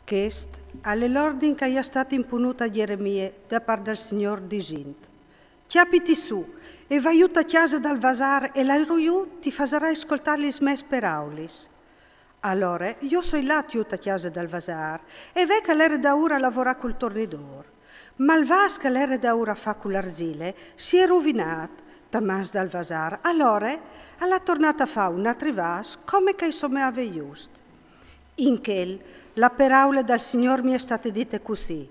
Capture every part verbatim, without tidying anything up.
Chest al è l'ordin ch'a i è stât impunût a Gjeremie da part dal Signôr, disint: Cjapiti sù e va jù ta cjase dal vasâr, e là jù ti fasarai scoltâ lis mês peraulis. Alore jo soi lât jù ta cjase dal vasâr, e ve ch'al jere daûr a lavorâ cul tornidôr. Ma il vâs ch'al jere daûr a fâ cu la arzile si è ruvinât ta mans dal vasâr. Alore al à tornât a fâ un altri vâs come ch'a i someave just. In chel, la peraule dal Signôr mi è stade dite cussì: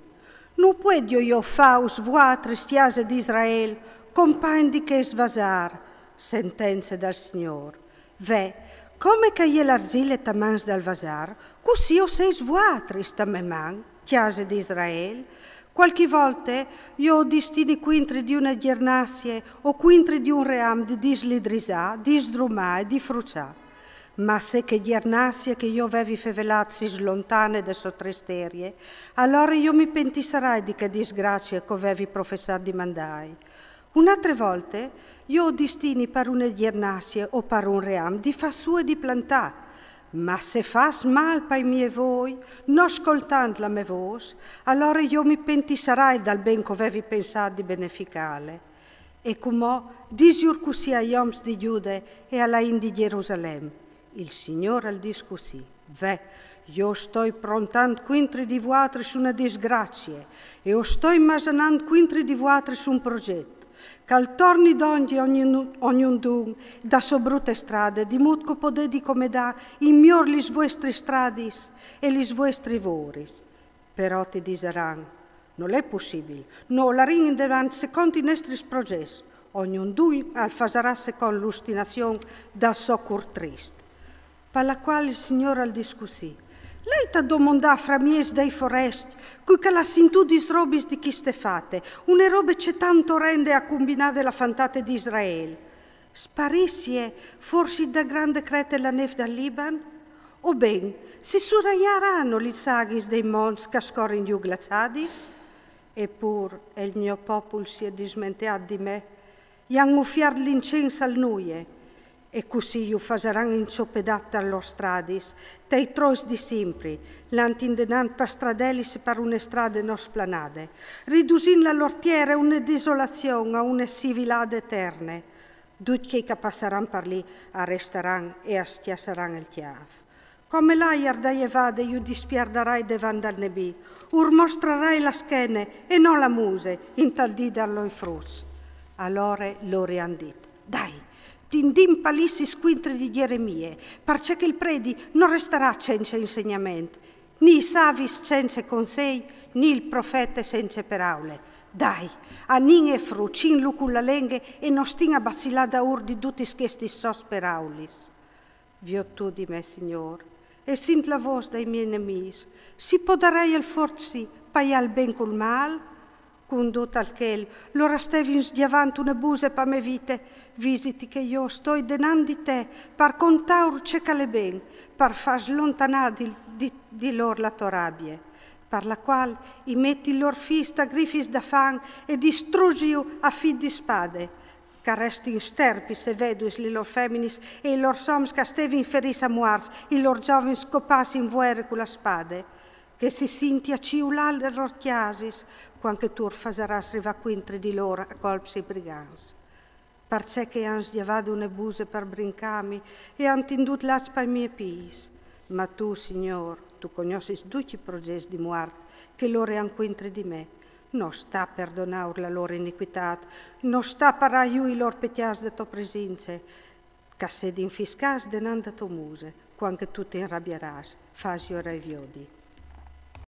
No puedio jo fâus vuatris, cjase di Israel, compagn di chest vasâr, sentence dal Signôr. Ve, come ch'a je la arzile ta mans dal vasâr, cussì o sês vuatris ta mê man, cjase di Israel. Cualchi volte jo o distini cuintri di une gjernasie o cuintri di un ream di dislidrisâ, di sdrumâ e di fruçâ. Ma se chê gjernasie che jo o vevi fevelât si slontane de sô tresterie, alore jo mi pentisarai di chê disgracie ch'o vevi professât di mandâi. Une altre volte jo o distini par une gjernasie o par un ream di fâ sù e di plantâ. Ma se fâs mâl pai miei voi, no scoltant la mê vôs, alore jo mi pentisarai dal ben ch'o vevi pensât di beneficâle. E cumò dîs jur cussì ai oms di Gjude e a la int di Gjerusalem: Il Signôr al dîs cussì: Ve, jo o stoi prontant cuintri di vuatris une disgracie, e o stoi masanant cuintri di vuatris un proget, ch'al torni dongje ognun, ognundun da sô brute strade, di mût ch'o podedi comedâ in miôr lis vuestris stradis e lis vuestris voris. Però ti disaran: Nol è pussibil, nô o larìn indevant secont i nestris progets, ognundun al fasarà secont l'ustinazion dal so cûr trist. Par la cuâl il Signôr al dîs cussì: Lait a domondâ fra mieç dai forescj cui ch'al à sintût dis robis di cheste fate, une robe cetant orende a cumbinade la fantate di Israel. Sparissie forsit da grande crete la nêf dal Liban? O ben, si suragnaran lis aghis dai monts ch'a scorin jù glaçadis? Epûr il gno popul si è dismenteât di me, i àn ufiert l'incens al nuie, e cussì ju fasaran inçopedâ tes lôr stradis, tai trois di simpri, lant indenant par stradelis e par une strade no splanade, ridusint la lôr tiere a une disolazion, a une sivilade eterne. Ducj chei ch'a passaran par li a restaran e a scjassaran il cjâf. Come l'aiar dae vade ju dispiardarai devant dal nemì, ur mostrarai la schene e no la muse, intal dì dai lôr fruts. Alore lôr i àn dit: Dai, tindìn palissis cuintri di Gjeremie, parcè che il predi no restarà cence insegnament, ni i savis cence consei, ni il profete cence peraule. Dai, anìn e frucìnlu cu la lenghe e no stìn a bacilâ daûr di dutis chestis sôs peraulis. Viôt tu di me, Signôr, e sint la vôs dai miei nemîs: Si podaraial forsi paiâ il ben cul mâl? Cun dut chel, lôr a stevin sgjavant une buse pa mê vite. Visiti che jo o stoi denant di te par contâur ce ch'al è ben, par fâ slontanâ di, di, di lôr la tô rabie, par la cuâl i meti i lôr fîs ta grifis da fan e distrusiju a fîl di spade. Ch'a restin sterpis e veduis lis lôr feminis e i lôr oms ch'a stevin ferîts a muarts, i lôr zovins copâts in vuere cu la spade. Che si sinti a ciulâ lis lôr cjasis, cuant che tu ur fasarâs rivâ cuintri di lôr a colps i brigants. Parcè che a àn sgjavade une buse par brincâmi e a àn tindût laç pai miei pîts. Ma tu, Signôr, tu cognossis ducj i progets di muart che lôr a àn cuintri di me. No sta perdonâur la lôr inicuitât, no sta parâ jù i lôr pecjâts de tô presince. Ch'a sedin fiscâts denant da tô muse, cuant che tu ti inrabiarâs, fasiju rai viodi.